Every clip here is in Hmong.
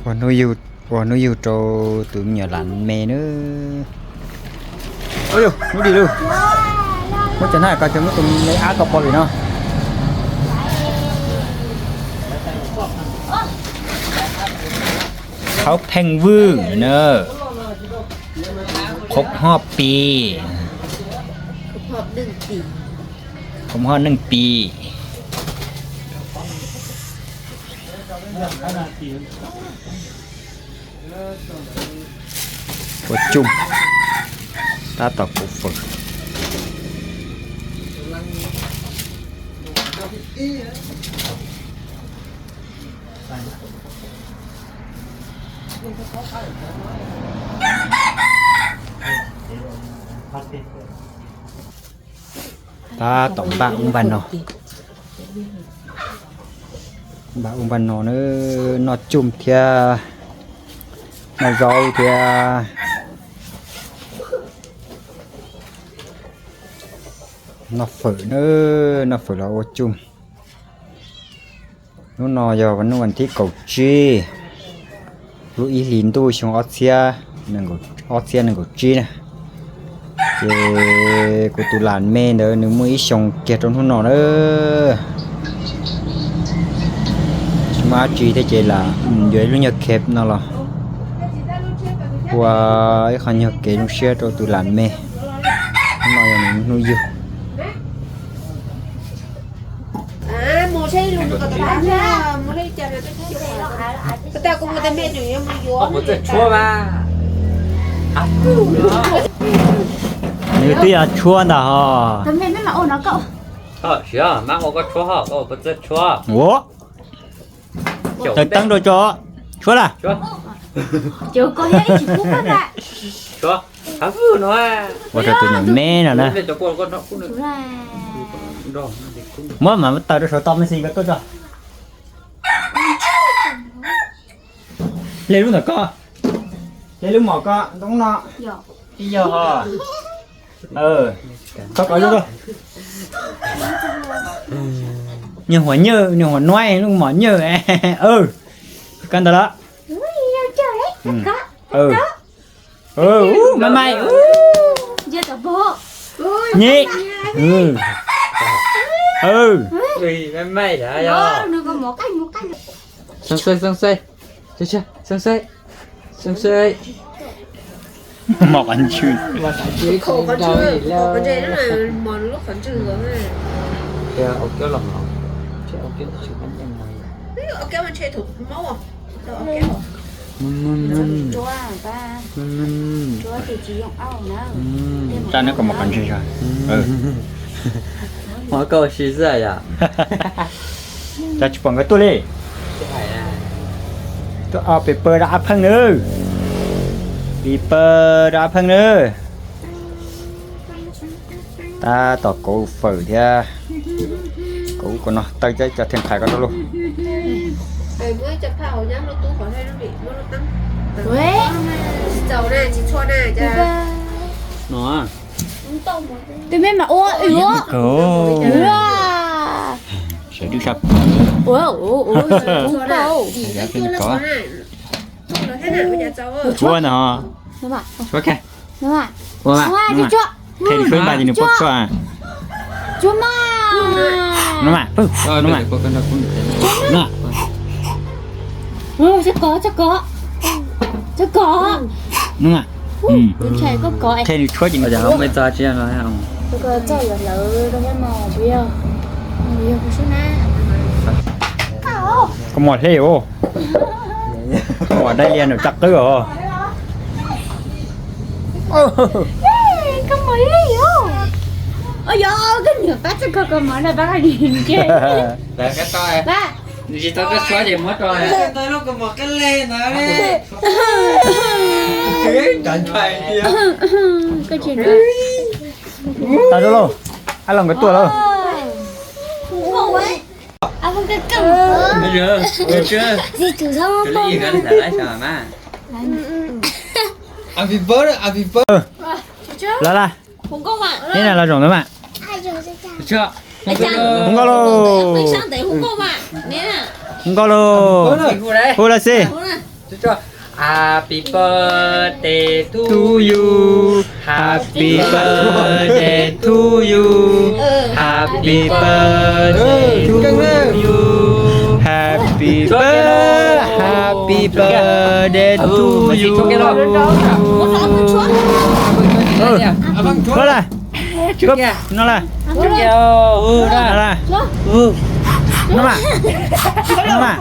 Ua hnub yug, ua hnub yug rau tus me nyuam lam me na. Ua yog hnub di lawm, muab cov hnab ko coj muab tus me ab ko pov li no. Thawb pheej vwj na, khaub hob pis, khaub hob neej pis. Ua tsuj, tab tom kuv fawm. Tab tom npaj ub npaj no, npaj ub npaj no na, noj tsuj thiab noj zaub thiab noj fawm na, noj fawm los ua tsuj. Hnub no yog hnub vas thib kaum tsib, lub ib hlis ntuj xyoo ob txhiab, ob txhiab nees nkaum tsib na. Ces kuv tus lam me ntawd nws muaj ib xyoos kiag rau hnub no na. Tsis muaj dab tsi thiab ces lam yuav ib lub nyuag khep no los ua ib qho nyuag kev zoo siab rau tus lam me. Hnub no yog nws hnub yug. Nws twb yog tshuab ntag ho. Ua, taws teeb rau tso, tshuab lawm. Ua rau tus nyuam me no na. Muab mas taws rau saum toj me xi ko tuaj tso. Hle lub ntawm ko, hle lub mom ko ntoo no. Ib yog ho. Koj kov zoo. Niag huam nyaj, niag huam nuav lub mom nyaj. Koj ntawd los. Maj mai, nyem. Mom qhov ntswg. Tsa neb kom mov qhov ntswg. Mov koj ua si xwb yom. Tsa tsis pom nkawd tuaj li. Tuaj pes pawg rau Ab Pheej nawb. Pes pawg rau Ab Pheej nawb. Tab tom kauv fawm thiab. Kauv kom no taw cov theem qhais ko rau lauj. No. Tus me mas ua ua. Sawv dwb sab. Ua ua ua. Tshuab no. Tshuab kha. Ua mas. Qhia tshuab npaj ces nws poob tshuab. Tshuab mas. No mas. No mas. Tshuab kov, tshuab kov. Tshuab kov. No mas. Qhia nws tshuab ces nws poob. Koj mos hle os. Koj mos dai lias nws tsa qwb os. Koj mos hle os. Ua yog koj niam pab txog koj koj mos na pab koj niam nce. Tsis tau koj tshuab ces muab rau. Koj tsis. Tau lauj, ab los nkawd tuaj lauj. Lawv laj, neb na los zaum ntawd mas. Zoo nkauj lauj. Zoo nkauj lauj. Hu lawv xwb. Happy birthday to you, happy birthday to you, happy birthday to you, happy birthday, happy birthday to you. Ua la, no la, no la, no ma, no ma.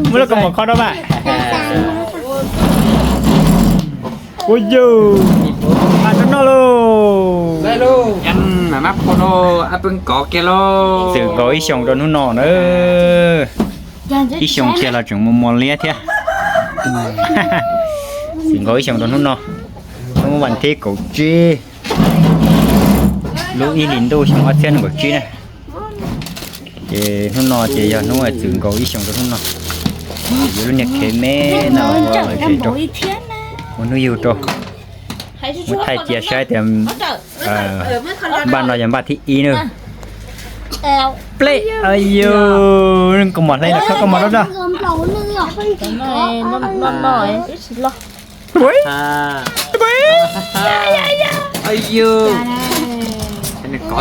Muab lub kaus mom kho rau mas. Ua yus, a, rau noj lauj. Txwm nkaus ib xyoos rau hnub no na. Ib xyoos kiag los tseem mos mos liab thiab. Txwm nkaus ib xyoos rau hnub no. Hnub vas thib kaum tsib, lub ib hlis ntuj xyoo ob txhiab nees nkaum tsib na. Ces hnub no ces yog hnub txwm nkaus ib xyoos rau hnub no. Yuav lub niag khev me no ua hnub yug rau. Muab thaij cia saib tias npaj no yog npaj thib ib na. Pleb, ayu, kaus mom hle los kho kaus mom rau.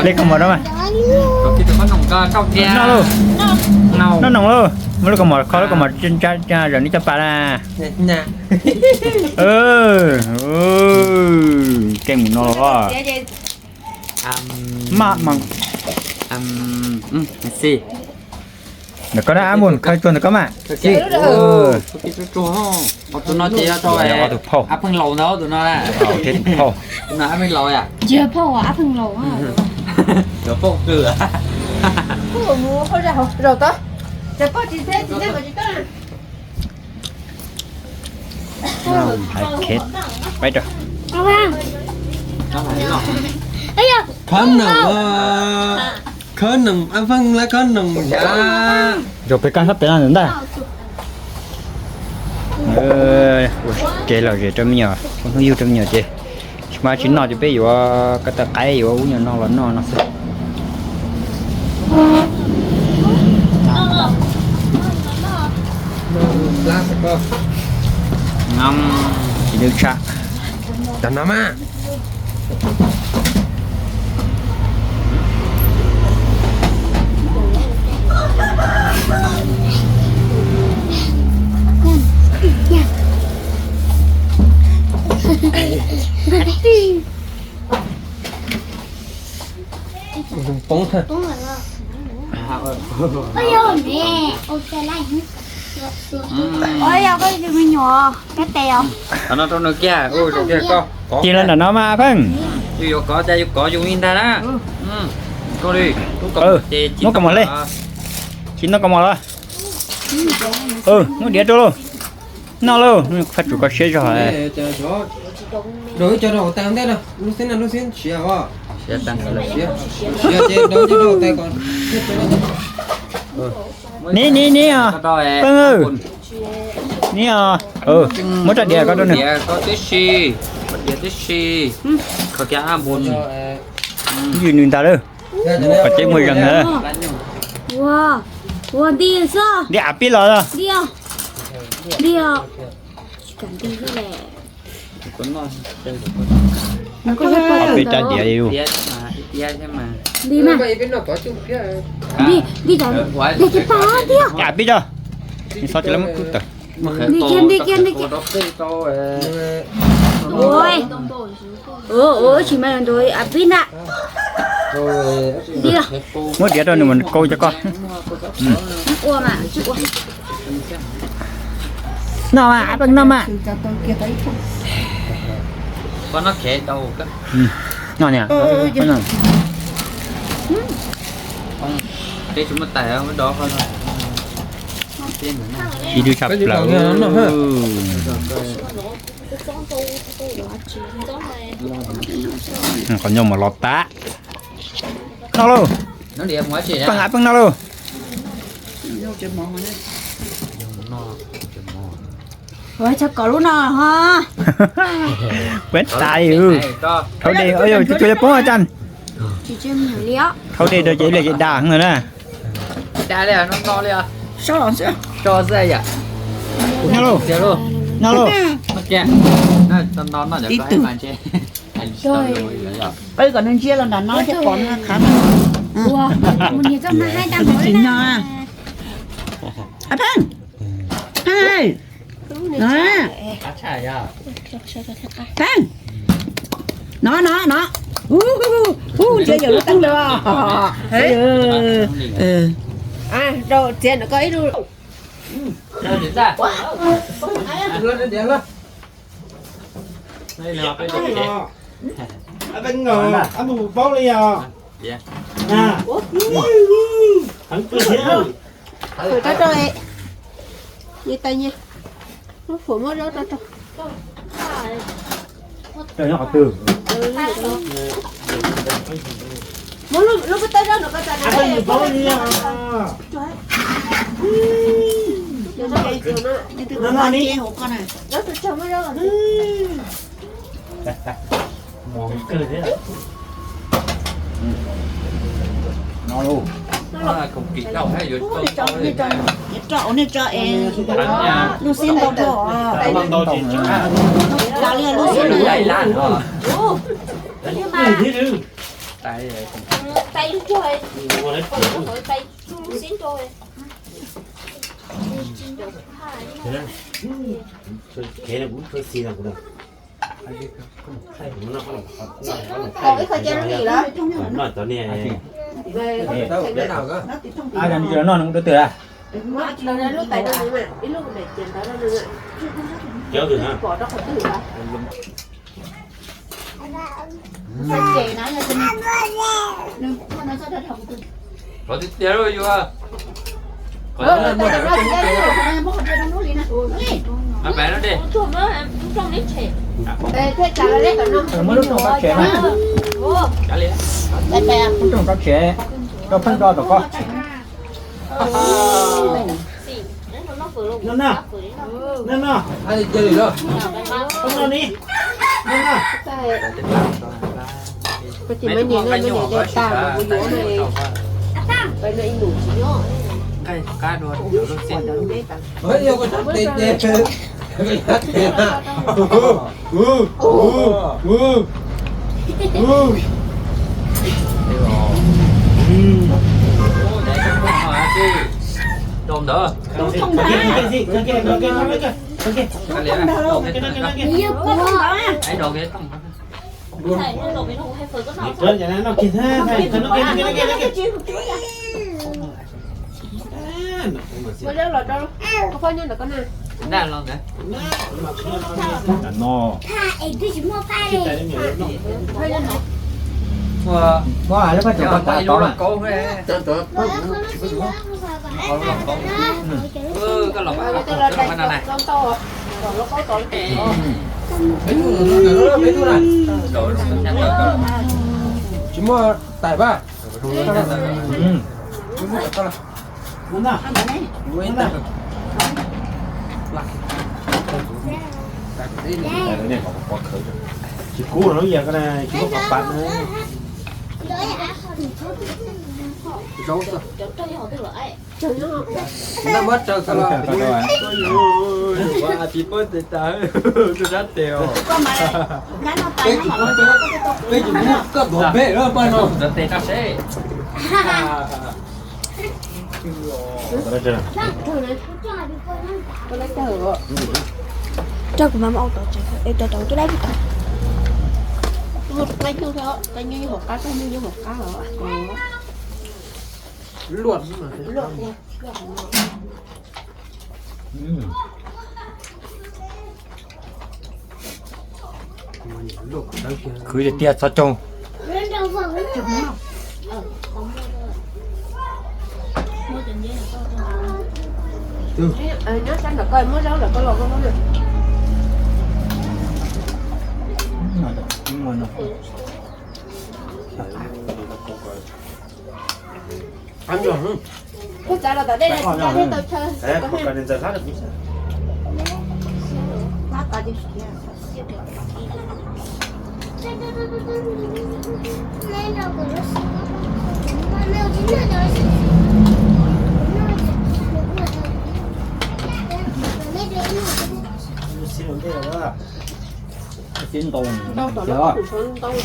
Hle kaus mom rau mas. Noj lauj. Noj noom lauj. Muab lub kaus mom kho lub kaus mom zaum no coj pas na. Keej mus no los. Maj mam. Ntawm koj na, ab mus khaws tsuag ntawm koj mas. Tus no ces yog rau ob tug phauj, ab pheej laus ntawd tus no. Thiab tus phauj. Cov phauj kws. Hais khev, peb rau. Khawb noom, khawb noom, ab pheej lawv khawb noom yam. Zaum pem koj sab pem no ntag. Ua ke lom zem rau me nyuam, ua hnub yug rau me nyuam ces tsis muaj dab tsi noj ces peb yuav ko taw qaib yuav ub nyuag no los noj no xwb. Tsis nws tshaj. Poob. Ua yog koj yug me nyuam peb tes os. Cia lawv nram no mas Pheej. Yus yuav kov cas yus kov yus li ntag na. Muab kaus mom hle. Tsis noj kaus mom los? Muab diav rau lauj. Noj lauj, faj tsum koj siab zog. Niv niv niv os, Pheej. Niv os, muab rab diav koj rau nws. Yws nws ntag lawm. Qhov tseeb muaj zeeg ntag. Nti av pib los. Ob peb rab diav li. Av pib tso. Xov tsis lawv muab kub tawm. Muab diav rau nws mus kau cov koj. Noj mas, Pheej, noj mas. Noj niam. Ib tug tshaj plaws. Qhov nyuag mov los tag. Noj lauj. Pheej, Pheej, noj lauj. Ua txog kom lub no ho. Peb tas. Thau dej, ua yog tsis tshua yog poob a tsan. Thau dej rau ces ib li ces dag lawm na. Noj lauj, noj lauj. Tib tug. Qw kom nws ntsia los nram no thiab pom nws qhav. Tus tsis nyob. A Pheej, Pheej, no no no, ntsia yawm lub teeb lawm. Rau txiav ntawm koj ib lub. Ab mus paub li os. Rau rau, nyi tais nyi, lub phuam muab zaub rau rau. Muab lub peb tawb zaub no koj tsa na. Rau, nej tso es lub xib ntau dhau. Kav liam lub xib ntau. Ib qho cia lub lim lawm. Noj cov niag, noj nws twg a? Cov twg a? Qhov tiag tiag lauj yus. Qhov no muaj, muab lub no qhov tsev na. Muab lub no qhov tsev rau Pheej do tom koj. No no, no no, no ni, no no. Rau ntawd. No. Muab lub phaj tsuam koj tav tod mas. Tsis muaj tais pab. Tsis kub no yog ko na, tsis muaj qhov pab na. Zaub xwb. Noj muab raws tau los. Peb tsis muaj koj duav peb lawm paj no. Rau kuv mam ua tau tsev, es rau rau twb dab tsis tau. Luaj, luaj. Khwv tiag tiag txhob coog. Nyob sab nram ko muab zaub nram ko los. Kuv txav los tom dej no tsis nco dej tau chaw. Kuv txav los tom dej no tsis nco dej tau chaw. Ntau tau ntau.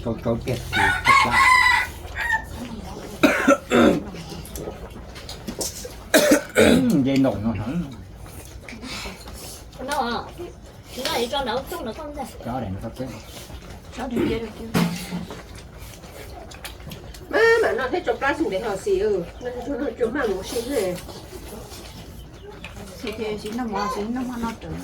No cog kev rau rau tiag. Nce nraum no heev. Maj mam noj thiab tso plab xwb ntev hos xis, no cua maj mus ua si xwb. Xis ces tsis noj mov tsis noj mov no rawv.